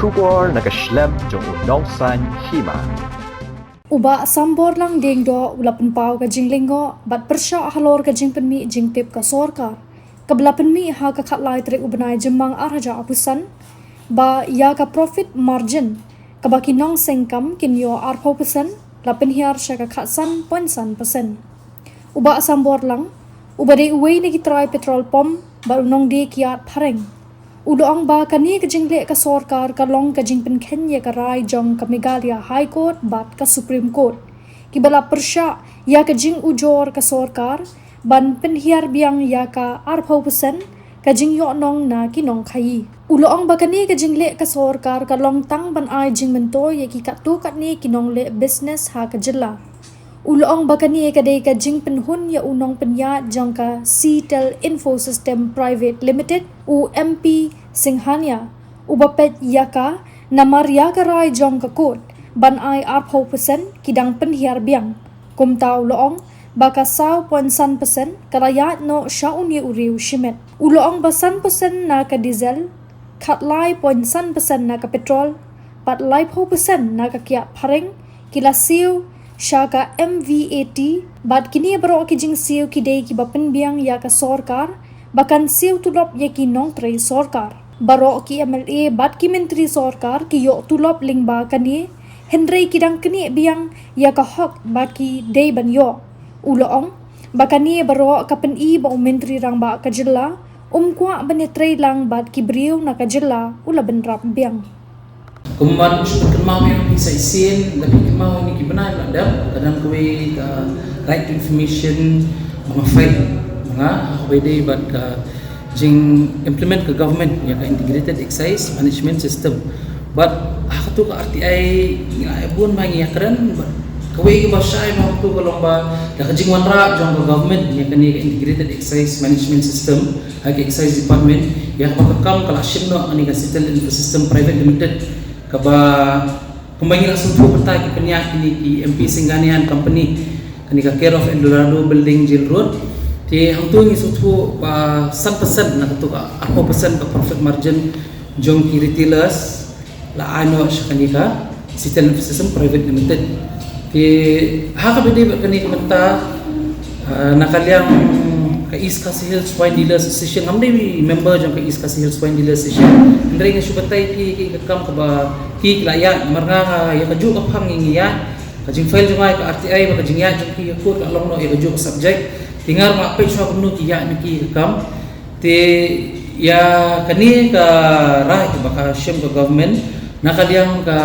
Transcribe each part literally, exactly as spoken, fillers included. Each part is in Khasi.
Khubor na ka shlem jong u nongsan hima. U Bah Samborlang Diengdoh u la pynpaw ka jinglyngngoh bad pyrshah halor ka jingpynmih jingtip ka sorkar kaba la pynmih ha ka khatlai tarik u bnai Jymmang arhajar arphew san, ba ïa ka profit margin kaba ki nongseng kam kin ïoh arphew percent la pynhiar sha ka khatsan point san percent. U Bah Samborlang, uba dei uwei na ki trai petrol pump bad u nongdie kiad phareng, u la ong ba kane ka jingleh ka sorkar ka long ka jingpynkheiñ ïa ka rai jong ka Meghalaya High Court bad ka Supreme Court, kiba la pyrshah ïa ka jingujor ka sorkar ban pynhiar biang ïa ka arphew percent ka jingïohnong na ki nongkhaii. U la ong ba kane ka jingleh ka sorkar ka long tang ban ai jingmyntoi ïa ki katto katne ki nongleh business ha ka jylla. U la ong ba kane ka dei ka jingpynhun ïa u nongpynïaid jong ka Seatel Infosystem Private Limited, u M P Singhania, uba peit ïa ka namar ïa ka rai jong ka court ban ai arphew percent ki dang pynhiar biang. Kumta u la ong ba ka saw point san percent ka la ïaid noh sha une u riew shimet. U la ong ba san percent na ka diesel, khatlai point san percent na ka petrol bad laiphew percent na ka kiad phareng ki la siew sha ka M V A T, bad kine baroh ki jingsiew ki dei kiba pynbiang ïa ka sorkar ba kan siew tulop ïa ki nongtrei sorkar. Baroh ki M L A bad ki myntri sorkar ki ïoh tulop lyngba kane, hynrei ki dang knieh biang ïa ka hok ba ki dei ban ïoh. U la ong ba kane baroh ka pyni ba u Myntri Rangbah ka jylla um kwah ban ïatreilang bad ki briew na ka jylla, u la bynrap biang. Kumban u shu pynkynmaw ïa phi sa shisien, la phi kynmaw ïa ki bnai ba la dep, ka dang kawei ka right to information, ba nga fight, ba nga, ha kaba ïadei bad ka jing implement ka government ïa ka integrated excise management system. Bad ha katu ka R T I ngi la ïa bun ba ngi ïa kren, bad kawei kaba shai ba katu ka long ba da ka jingwanrah jong ka government ïa kane ka integrated excise management system ha ka excise department, ïa kaba ka kam ka la shim noh kane ka Seatel Infosystem Private Limited, kaba kumba ngi la sngewthuh mynta ki pynïaid kine ki M P Singhania and company, kane ka care of Eldorado Building, Jail Road. Te hangtu ngi sngewthuh ba san percent na katu ka arphew percent ka profit margin jong ki retailers la ai noh sha kane ka Seatel Infosystem Private Limited. Te ha kaba ïadei bad kane ka bynta, ah, na ka liang ka East Khasi Hills Wine Dealers Association, ngam dei member jong ka East Khasi Hills Wine Dealers Association, hynrei nga shu batai ïa ki, ki ka kam kaba ki, ki la ïaid, namar nga, nga ïa kajuh ka phang ngi ïaid, ka jingfile jong nga ïa ka R T I bad ka jingïaid jong ki ha court ka la long noh ïa kajuh ka subject. Te nga ruh nga peit shuwa kumno ki ïaid na ki ka kam. Te ïa kane ka rai ba ka shim ka government, na ka liang ka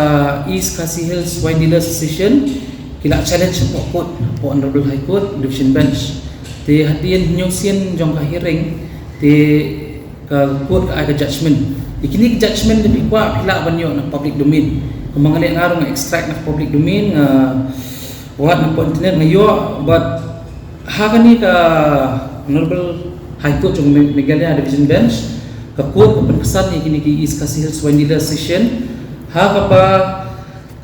East Khasi Hills Wine Dealers Association ki la challenge hapoh court, hapoh Honorable High Court Division Bench. Te hadien hynñiew sien jong ka hearing, te ka court ka ai ka judgment. Te kine ki judgment da phi kwah phi lah ban ïoh na public domain. Kumba nga leh nga ruh nga extract na public domain, nga wad na internet nga ïoh, bad ha kane ka Honorable High Court jong Me-, Meghalaya Division Bench, ka court ka pynpaw ïa kine ki East Khasi Hills Wine Dealers Association, ha kaba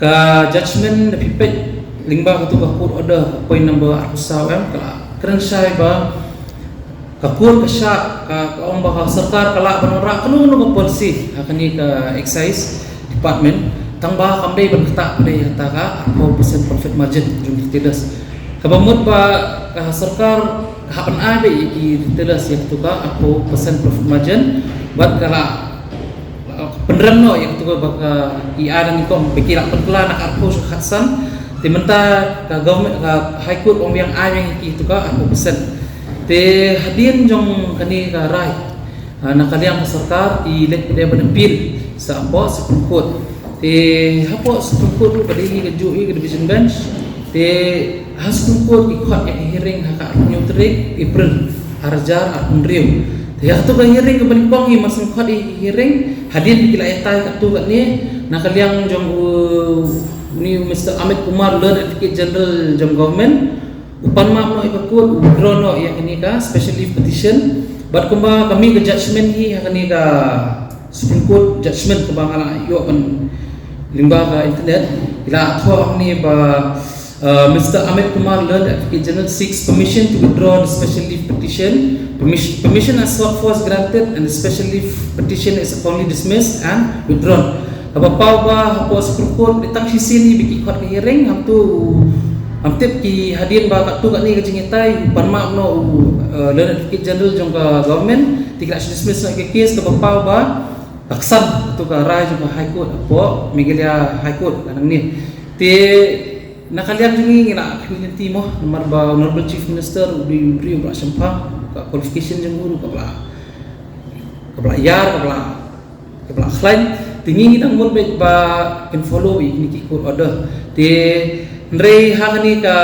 ka judgment da phi peit lyngba katu ka court order, point number arphew saw em, ka la kren shai ba ka court ka shah, ka, ka ong ba ka sorkar ka lah ban wanrah kano kano ka policy ha kane ka excise department, tang ba kam dei ban ktah pynban ïa kata ka arphew percent profit margin jong retailers. Kaba mut ba ka sorkar ka hap ban ai beit ïa ki retailers ïa katu ka arphew percent profit margin, bad ka la pynrem noh ïa katu ka ba ka i ai da nyngkong, ba ki la pynkylla na ka arphew sha khatsan. Te mynta ka government, ka High Court ong biang ai biang ïa ki katu ka arphew percent. Te hadien jong kane ka rai, ah, na ka liang ka sorkar ki leit pat ban appeal sha hapoh Supreme Court. Te hapoh Supreme Court ruh ka dei hi kajuh hi ka Division Bench. Te ha Supreme Court ki khot ïa ka hearing ha ka arphew hynñiew tarik April arhajar arphew hynriew. Te ïa katu ka hearing kaba nyngkong hi, mar shu khot ïa ka hearing, hadien ba ki la ïatai katto katne, na ka liang jong u, une u Mister Amit Kumar, Learned Advocate General jong government, u pan map noh ïa ka court, u withdraw noh ïa kane ka special leave petition. Bad kumba ka mih ka judgment hi ha kane ka Supreme Court judgment kaba nga la ïoh ban lyngba ka internet, ki la thoh hangne ba, uh, Mister Amit Kumar, Learned Advocate General, seeks permission to withdraw the special leave petition. Permission, permission as sought for is granted and the special leave petition is accordingly dismissed and withdrawn. Haba paw ba hapoh Supreme Court, dei tang shisien hi ba ki khot ka hearing, hangtu, ham tip ki hadien ba katto katne ka jingïatai, pan map noh u, eh, Learned Advocate General jong ka government, te ki la shu dismiss noh ïa ka case kaba paw ba, ba ksan, katto ka rai jong ka High Court, hapoh Meghalaya High Court, ka nangne. Te, na ka liang jong ngi ngi la khmih lynti mo, namar ba Honorable Chief Minister, u dei u briew ba la shemphang, ka qualification jong u, kaba la, kaba la ïar, kaba la, kaba la khlaiñ, te ngi ngi dang mut beit ba kin follow ïa kine ki court order. Te hynrei ha kane ka,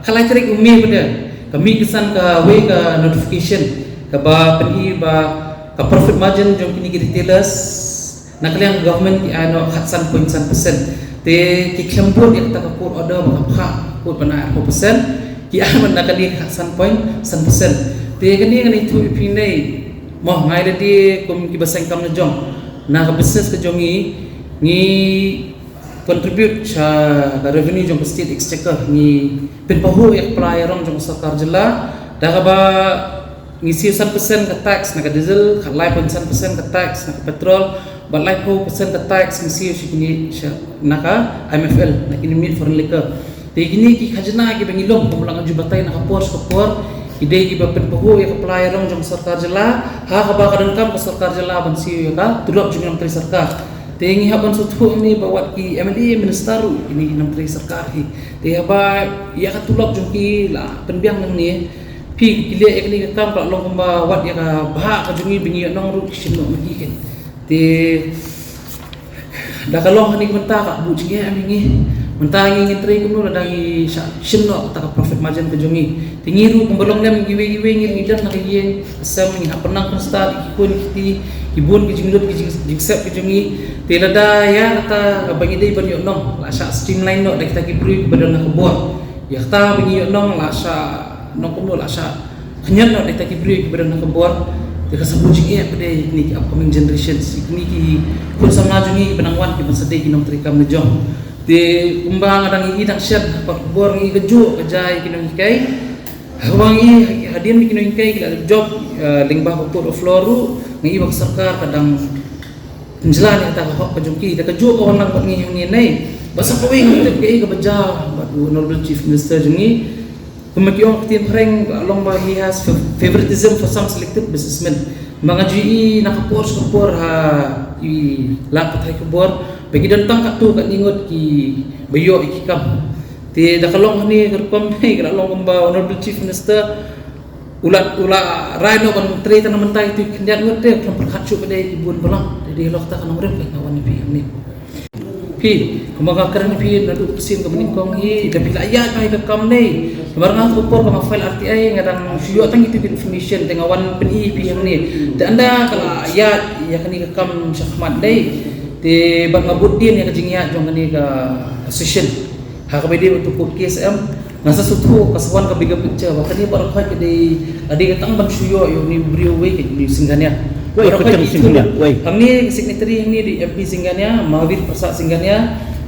ka lai tarik u May pat, ka mih ka san kawei ka notification, kaba pyni ba ka profit margin jong kine ki retailers, na ka liang government ki ai noh khatsan point san percent. Te ki khlem bud ïa kata ka court order ba ka phah court ban ai arphew percent, ki ai noh na kane khatsan point san percent. Te kane ngan ïathuh ïa phi ne, mo, nga ïa lade kum kiba seng kam la jong, na ka business ka jong ngi, ngi contribute sha ka revenue jong ka state exchequer, ngi pynpahuh ïa ka pla ïa rong jong ka sorkar jylla, da kaba ngi siew san percent ka tax na ka diesel, khatlai point san percent ka tax na ka petrol, bad laiphew percent ka tax ngi siew sha kine, sha, na ka M F L, na kine made foreign liquor. Te kine ki khajna kiba ngi long, kumba la nga ju batai na ka por sha ka por, ki dei kiba pynpahuh ïa ka pla ïa rong jong ka sorkar jylla, ha kaba ka donkam ka sorkar jylla ban siew ïa ka tulop jong ki nongtrei sorkar. Te ngi hap ban sngewthuh hangne ba wat ki M L A minister ruh kine ki nongtrei sorkar hi. Te haba ïa ka tulop jong ki la pynbiang nangne, phi ki leh ïa kane ka kam ka la long kumba wat ïa ka bhah ka jong ngi ba ngi ïohnong ruh ki shim noh ma ki keiñ. Te da ka long hangne ka bynta ka buh jingeh ïa ngi. Mynta ngi ngin trei kumno lada ngi shah shim noh kata ka profit margin ka jong ngi. Te ngi ruh kumba long lem kiwei kiwei ngi, ngi don ha ka ïing ka sem, ngi hap pynang pynstad ïa ki khun ki kti, ki bun ki jinglut ki jing, jingsep ki jong ngi. Te lada ïa kata kaba ngi dei ban ïohnong la shah streamline noh da kita ki briew kiba don ha ka bor, ïa kata ba ngi ïohnong la shah, nong kumno, la shah khynñiot noh da kita ki briew kiba don ha ka bor. Te ka sa buh jingeh pat ïa kine ki upcoming generations, ïa kine ki khun samla jong ngi kiba nang wan kiban sa dei ki nongtrei kam la jong. Te kumba nga dang ïohi dang shen ha ka bor, ngi ïohi kajuh ka jia ïa ki nonghikai. Haba ngi ïohi hadien ba ki nonghikai ki la dep jop, eh, lyngba ka court of law ruh, ngi ïohi ba ka sorkar ka dang pynjlan ïa kata ka hok ka jong ki. Te kajuh ka wan lang bad ngi hangne ne, ba sa kawei ngi tip kaei kaba jia bad u Honorable Chief Minister jong ngi. Kumba ki ong ha ka ktien phareng, ka long ba he has fa-, favoritism for some selected businessmen. Ba nga ju ïohi na ka por sha ka por ha ki lad pathai khubor ba ki don tang katto katne ngut kiba ïoh ïa ki kam. Te da ka long hangne ka rukom ne, ka la long kumba Honorable Chief Minister u la, u la rai noh ban trei tang na bynta kito ki khyndiat ngut, te khlem pyrkhat shuh pat ïa ki bun balang. Te dei halor kata ka nongrim ka nga wan ïa phi hangne. Phi, kumba nga kren ïa phi naduh ka sien kaba nyngkong hi, da phi la ïaid bha ïa ka kam ne. Namar nga ha ka por ba nga file R T I nga dang shu ïoh tang ïa kito ki information, te nga wan pyni ïa phi hangne. Te ynda ka la ïaid ïa kane ka kam shakhmat ne, te bad nga bud dien ïa ka jingïaid jong kane ka association. Ha kaba ïadei bad uto u court case em, nga sa sngewthuh ka sa wan ka bigger picture ba kane baroh khoit ka dei, ka dei ka tang ban shu ïoh ïa une u briew uwei, ka dei u Singgania. Wei, baroh khoit ka dei Singgania, wei. Hangne ka signatory hangne dei M P Singgania, Mahavir Prasad Singgania,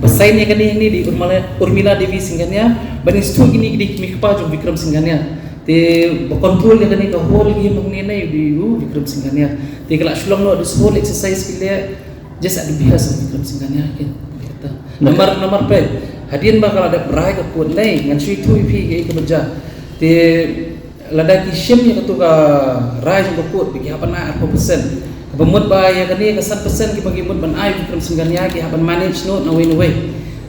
ba sign ïa kane hangne dei Urmila, Urmila Devi Singgania, ba ngi sngewthuh kine ki dei ki kmie kpa jong Vikram Singgania. Te ba control ïa kane ka whole game hangne ne dei u Vikram Singgania. Te ka la shu long noh this whole exercise ki leh just at the behest of Vikram Singgania, kata. Namar, namar phi, hadien ba ka la dep rai ka court ne, ngan shu ïathuh ïa phi kaei kaba jia. Te lada ki shim ïa kato ka rai jong ka court ba ki hap ban ai arphew percent, kaba mut ba ïa kane ka san percent kiba ki mut ban ai Vikram Singgania ki hap ban manage noh nawei nawei.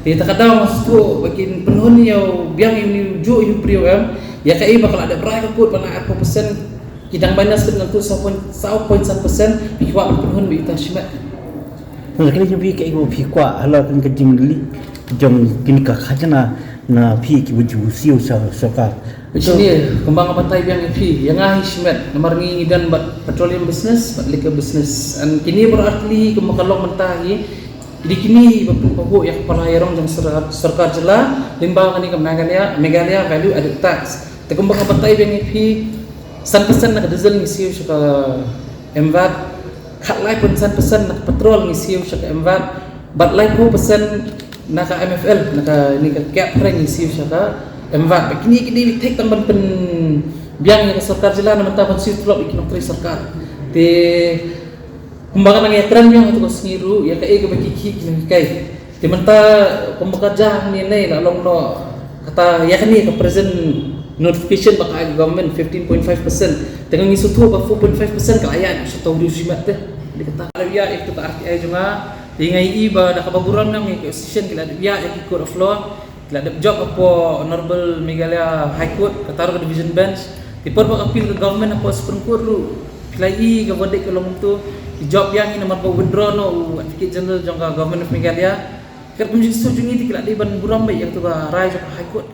Te kata ka daw nga sngewthuh ba kin pynhun ïa u, biang ïa une ujuh ïa u briew em, ïa kaei ba ka la dep rai ka court ban ai arphew percent, ki dang minus beit na kato saw point, saw point san percent, phi kwah ban pynhun beit uta shimet. Ngan kylli ïa phi kaei ba phi kwah halor kane ka jingleak jong kane ka khajna na phi kiba ju siew sha sorkar. Shane, kumba nga batai biang ïa phi, ïa nga hi shimet, namar ngi ngi don bad petroleum business bad liquor business. And kine baroh ar tylli kumba ka long mynta hi, dei kine ba pynpahuh ïa ka pla ïa rong jong sorkar, sorkar jylla lyngba kane ka Meghalaya, Meghalaya Value Added Tax. Te kumba nga batai biang ïa phi, san percent na ka diesel ngi siew sha ka M VAT, khatlai point san percent na ka petrol ngi siew sha ka M VAT, bad laiphew percent na ka M F L, na kane ka cab phareng ngi siew sha ka M VAT. Bad kine ki dei thik tang ban pynbiang ïa ka sorkar jylla na bynta ban siew tulop ïa ki nongtrei sorkar. Te Kumba ka nang ïakren ïa katu ka sngi ruh, ïa kaei kaba ki khih ki nang hikai. Te mynta kumba ka jia hangne la long noh kata ïa kane ka present notification ba ka ai ka government fifteen point five percent. Te nga ngi sngewthuh ba four point five percent ka la ïaid sha uta u riewshimet te. Dei kata la ïaid ïa katu ka R T I jong nga. Te nga ïohi ba da kaba burom nang ïa ka session ki la ïaid ïa ki court of law. Ki la dep jop hapoh Honorable Meghalaya High Court, kata ruh ka Division Bench. Te por ba ka appeal ka government hapoh Supreme Court ruh, phi la ïohi ka verdict ka long kumto. Ki jop ïa ngi namar ba withdraw noh u Advocate General jong ka Government of Meghalaya. Katkum jingsngewthuh jong ngi te ki la dei ban burom bha ïa katu ka rai jong ka High Court.